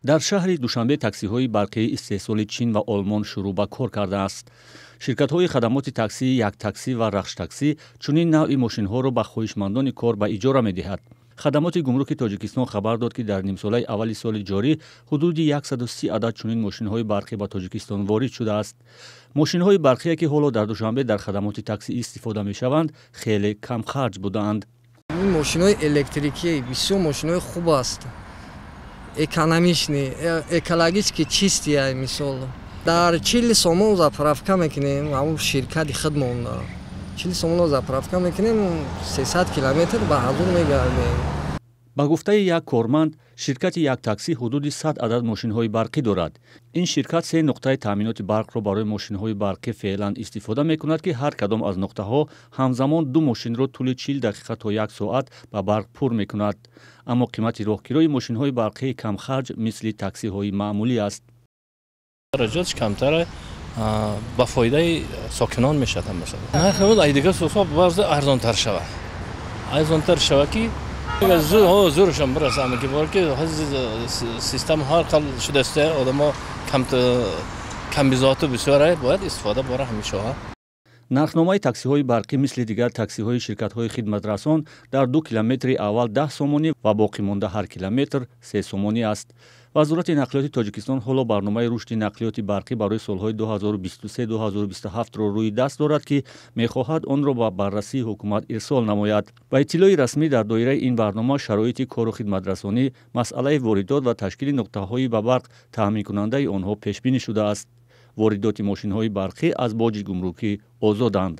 Дар шаҳри Душанбе таксиҳои барқии истеҳсоли Чин ва Олмон шурӯъ ба кор кардааст. Ширкатҳои хадамоти таксии Яктаксӣ ва Рахштаксӣ чунин навъи мошинҳоро ба хоҳишмандони кор ба иҷора медиҳад. Хадамоти гумруки Тоҷикистон хабар дод, ки дар нимсолаи аввали соли ҷорӣ ҳудуди 130 адад чунин мошинҳои барқӣ ба Тоҷикистон ворид шудааст. Мошинҳои барқие, ки ҳоло дар Душанбе дар хадамоти таксӣ истифода мешаванд, хеле камхарҷ будаанд. Ин мошинҳои электрикӣ бисёр мошинҳои хуб аст, экономичный, экологически чистый. Мисол, дар 40 сомон заправка мекунем, ҳамун ширкати худмон 40 сомон заправка мекунем, 300 километр ба ҳазур мегардем. Ба гуфтаи як корманд, ширкати Яктаксӣ ҳудуди 100 адад мошинҳои барқӣ дорад. Ин ширкат се нуқтаи таъминоти барқро барои мошинҳои барқӣ феълан истифода мекунад, ки ҳар кадом аз нуқтаҳо ҳамзамон ду мошинро тӯли 40 дақиқа то як соат ба барқ пур мекунад. Аммо қимати роҳкирои мошинҳои барқии камхарҷ мисли таксиҳои маъмулӣ аст. Хароҷотш камтара, ба фоидаи сокинон мешавад. Нархи дигар сусҳо баъзе арзонтар шавад, арзонтар шавад, ки зӯрашон бирасад, ки бор ки система ҳар хел шудааст, одамо камбизоату бисёр бояд истифода бора ҳамешаҳо. Нархномаи таксиҳои барқӣ мисли дигар таксиҳои ширкатҳои хидматрасон дар 2 километри аввал 10 сомонӣ ва боқимонда ҳар километр 3 сомонӣ аст. Вазорати нақлиёти Тоҷикистон ҳоло барномаи рушди нақлиёти барқӣ барои солҳои 2023-2027-ро рӯи даст дорад, ки мехоҳад онро ба баррасии ҳукумат ирсол намояд. Ба иттилои расмӣ, дар доираи ин барнома шароити кору хидматрасонӣ, масъалаи воридот ва ташкили нуқтаҳои ба барқ таъминкунандаи онҳо пешбинӣ шудааст. Воридоти мошинҳои барқӣ аз боҷи гумрукӣ озоданд.